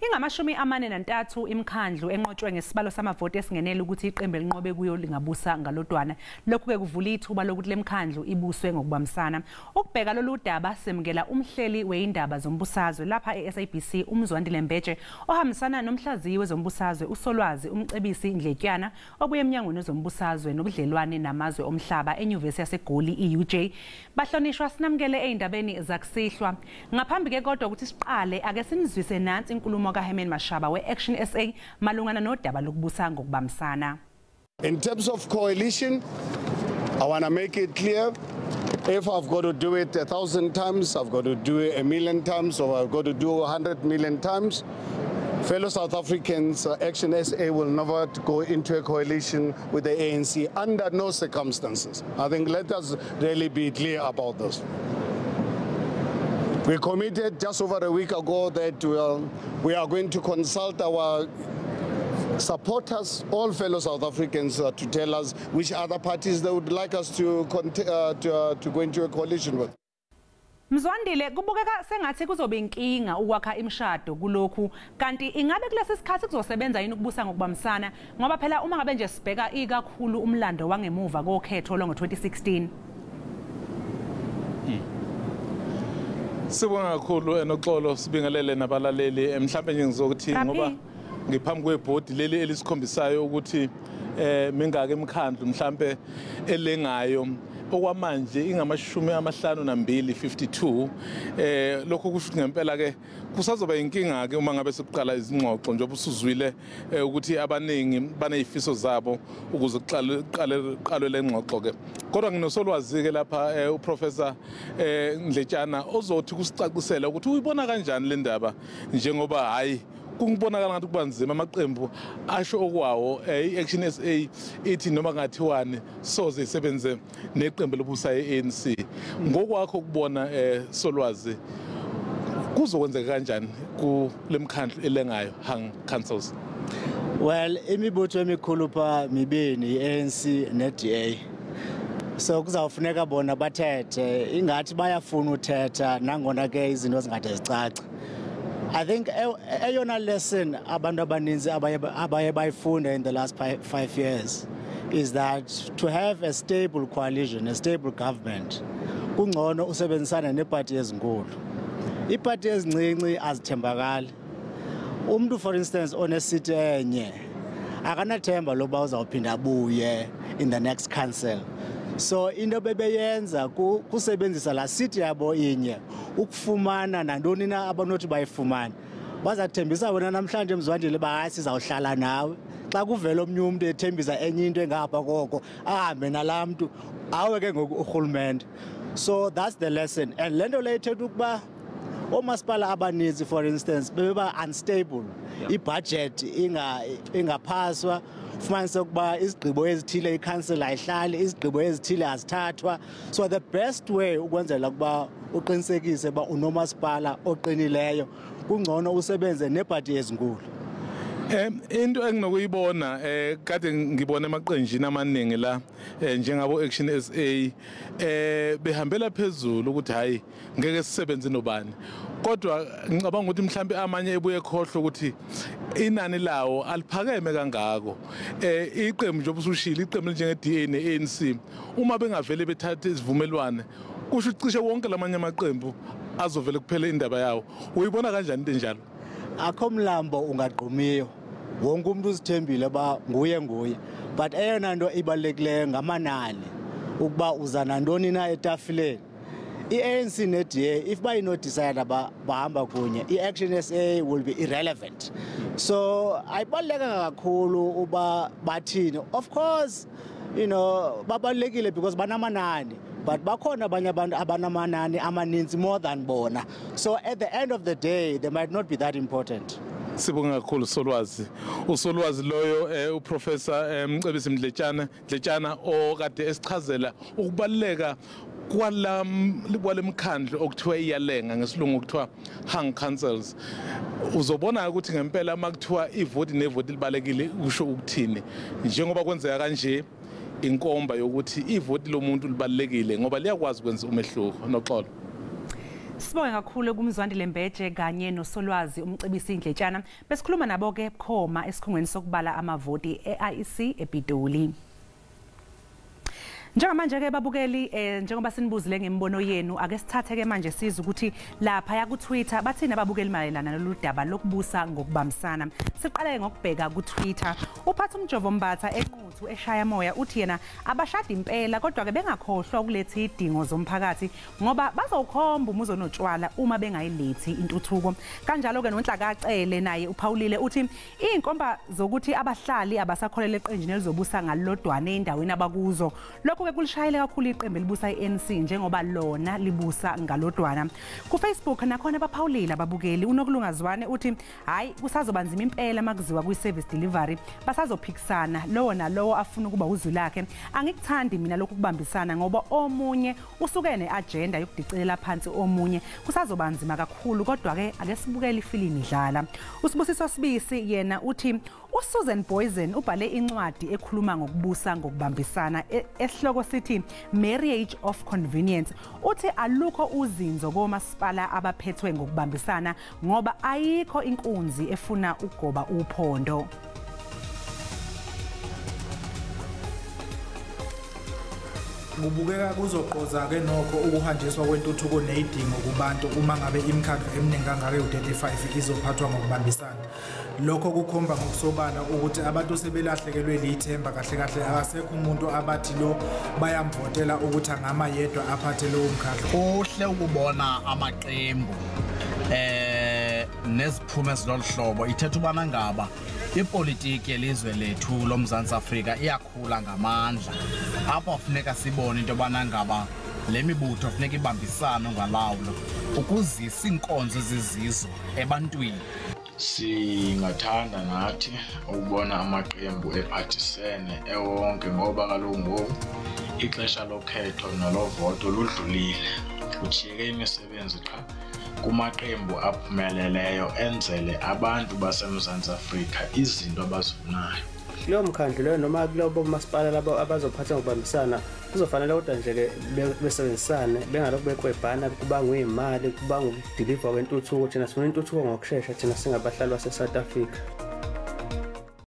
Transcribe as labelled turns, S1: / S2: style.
S1: Ingama-43 imikhandlu enqotshwe ngesibalo samavoti esingenele ukuthi iqembu elinqobe kuyo lingabusa ngalodwana. Lokhu-ke kuvula ithuba lokuthi le mkhandlu ibuswe ngokubambisana. Ukubheka lolu daba semukela umhleli wezindaba zombusazwe lapha e-SABC uMzwandile Mbeje ohambisana nomhlaziyi wezombusazwe uSolwazi uMcebisi Ndletyana obuye emnyangweni wezombusazwe nobudlelwane namazwe omhlaba eNyuvesi yaseGoli i-UJ. Bahlonishwa, sinamukele ey'ndabeni zakusihlwa. Ngaphambi-ke kodwa ukuthi siqale, ake sinizwise nansi inkulumo kaHerman Mashaba we-Action SA malungana nodaba lokubusa ngokubambisana.
S2: In terms of coalition, I want to make it clear, if I've got to do it 1,000 times, I've got to do it 1 million times, or I've got to do 100 million times, fellow South Africans, Action SA will never go into a coalition with the ANC under no circumstances. I think let us really be clear about this. We committed just over a week ago that we are going to consult our supporters, all fellow South Africans, to tell us which other parties they would like us to go into a coalition with.
S1: Mzwandile, kubukeka sengathi kuzobe inkinga ukwakha imishado kulokhu, kanti ingabe kulesi sikhathi kuzosebenza yini ukubusa ngokubambisana, ngoba phela uma ngabe nje sibheka ikakhulu umlando wangemuva kokhetho lwango-2016?
S3: Sibonga kakhulu, enoxolo, sibingelele nabalaleli. Mhlawumbe nje ngizokuthi ngoba ngiphambi kwebhodi leli elisikhombisayo ukuthi mingaki imikhandlu mhlambe elengayo okwamanje, ingama-52, 52. Lokho kusho ukuthi ngempela ke kusazoba inkinga ke uma ngabe sekuqala izingxoxo, njengoba usuzwile ukuthi abaningi banezifiso zabo ukuze kuqale qale qalwe lengxoxo ke. Kodwa nginosolwazi ke lapha, uProfessor Ndletshana, ozothi kusicacisela ukuthi uyibona kanjani le ndaba, njengoba hayi kungibonakala ngathi kuba nzima, amaqembu asho okwawo. I-Action SA ithi noma kungathiwani soze isebenze neqembu lobusayo i-ANC. Ngokwakho ukubona, solwazi, kuzokwenzeka kanjani kule mkhandlu elengayo, hung councils?
S4: Well, imibutho emikhulu pha mibini, i-ANC ne-DA. So kuzawufuneka bona bathethe, ingathi bayafuna uthetha nangona ke izinto zingade zicace. I think eyona lesson abantu abaninzi abaye bayifunda in the last 5 years is that to have a stable coalition, a stable government, kungcono usebenzisane neparty ezinkulu. Iparty ezincinci azithembakali. Umuntu, for instance, onesiti enye akanathemba loba uzawuphinda abuye in the next council. So into bebeyenza kusebenzisa la seat yabo inye ukufumana nantoni na abanothi bayifumane. Bazathembisa wena namhlanje, Mzwandile, ba hayi, sizawuhlala nawe. Xa kuvela omnye umuntu ethembisa enye into engapha koko, ahambe nalaa mntu, awe ke ngoku urhulumente. So that's the lesson, and le nto leyo ithetha ukuba oomasipala abaninzi, for instance, bebeba unstable, ibudget ingaphaswa, ufumanise ukuba izigqibo ezithile ikhansila ayihlali, izigqibo ezithile azithathwa. So the best way ukwenzela ukuba uqinisekise uba unomasipala oqinileyo, kungcono usebenze neepati ezinkulu.
S3: Into enginokuyibona, kade ngibona emaqenjini amaningi la, njengabo Action SA, behambela phezulu ukuthi hayi, ngeke sisebenze nobani, kodwa ngicabanga ukuthi mhlambe amanye ebuye khohlwa ukuthi inani lawo aliphakeme kangako. Iqembu, njengoba usushilo, iqembu njenge DA neANC, uma bengavele bethatha izivumelwane, kusho cishe wonke lamanye amaqembu azovele kuphela indaba yawo. Uyibona kanjani into enjalo?
S4: Akho mlambo ungagqumiyo, wonke umuntu uzithembile uba nguye nguye, but eyona nto ibalulekileyo ngamanani, ukuba uza nantoni na etafileni. I-ANC ne-DA, if bayinodecide bahamba kunye, i-Action SA will be irrelevant. So ayibalulekanga kakhulu uba bathini. Of course, babalulekile because banamanani, but bakhona abanye abantu abanamanani amaninzi more than bona. So at the end of the day, they might not be that important.
S3: Sibonga kakhulu, solwazi. Usolwazi loyo, uProfessor Mcebisi Ndletshana, okade esichazela ukubaluleka kwalemkhandlu okuthiwa iyalenga, ngesilungu kuthiwa hung councils. Uzobona ukuthi ngempela makuthiwa ivoti nevoti libalekile kusho ukuthini, njengoba kwenzeka kanje, inkomba yokuthi ivoti lomuntu libalekile ngoba liyakwazi ukwenza umehluko. Noxolo.
S1: Sibonge kakhulu kuMzwandile Mbeje kanye noSolwazi uMcebisi Ndletshana. Besikhuluma nabo ke bukhoma esikhungweni sokubala amavoti e-IEC ePitoli. Njengamanje ke babukeli, njengoba sinibuzile ngembono yenu, ake sithathe ke manje sizwe ukuthi lapha ya ku Twitter bathini ababukeli mayelana nalolu daba lokubusa ngokubambisana. Siqale ngokubheka ku Twitter. Uphatha uMjovo Mbatha eNquthu eshaya moya uthi yena abashadi impela, kodwa ke bengakhohlwa ukuletha idingo zomphakathi ngoba bazokhomba umuzo notshwala uma bengayilethi intuthuko. Kanjalo ke noNhlakacele naye uphawulile uthi inkomba zokuthi abahlali abasakholele eqenjini elizobusa ngalodwana endaweni abakuzo. Lokho kulishayile kakhulu iqembu elibusa iANC njengoba lona libusa ngalodwana. Ku Facebook nakhona baphawulile ababukeli. uNokulunga Zwane uthi hayi, kusazoba nzima impela makuziwa kwi service delivery, basazophikisana lowo nalowo afuna ukuba uzwi lakhe. Angikuthandi mina lokhu kubambisana ngoba omunye usuke neagenda yokudicelela phansi omunye, kusazoba nzima kakhulu, kodwa ke ake sibukele ifilimu idlala. uSibusiso Sibisi yena uthi uSusan Boysen ubhale incwadi ekhuluma ngokubusa ngokubambisana esihloko sithi Marriage of Convenience. Uthi alukho uzinzo komasipala abaphethwe ngokubambisana ngoba ayikho inkunzi efuna ukugoba uphondo.
S5: Kubukeka kuzoqoza ke nokho ukuhanjiswa kwentuthuko nezidingo kubantu uma ngabe imikhandlu eminingi kangaka u35 izophathwa ngokubambisana. Lokho kukhomba ngokusobala ukuthi abantu sebelahlekelwe lithemba kahle kahle, akasekho umuntu abathi lo bayamvotela ukuthi angama yedwa aphathe lowo mkhandlu.
S6: Kuhle ukubona amaqembu neziphumo ezilolu hlobo ithetha ubana ngaba ipolitiki yelizwe lethu loMzantsi Afrika iyakhula ngamandla. Apho funeka sibone into yobana ngaba le mibutho funeka ibambisane ngalawulo ukuzisa iinkonzo ezizizo ebantwini.
S7: Singathanda nathi ukubona amaqembu ephathisene ewonke ngoba kaloku ngoku ixesha lokhetho nolovoto ludlulile, kutshiyeke imisebenzi qha kumaqembu aphumeleleyo enzele abantu baseMzantsi Afrika izinto abazifunayo.
S8: Kulowo mkhandlu leyo noma kulobo masipala labo abazophatha ngokubambisana kuzofanele kodwa nje-ke besebenzisane, bengalokhu bekwebhana kubangwa iy'mali, kubangwa ukudiliva kwentuthuko. Thina sifuna intuthuko ngokushesha, thina singabahlali base-South Africa.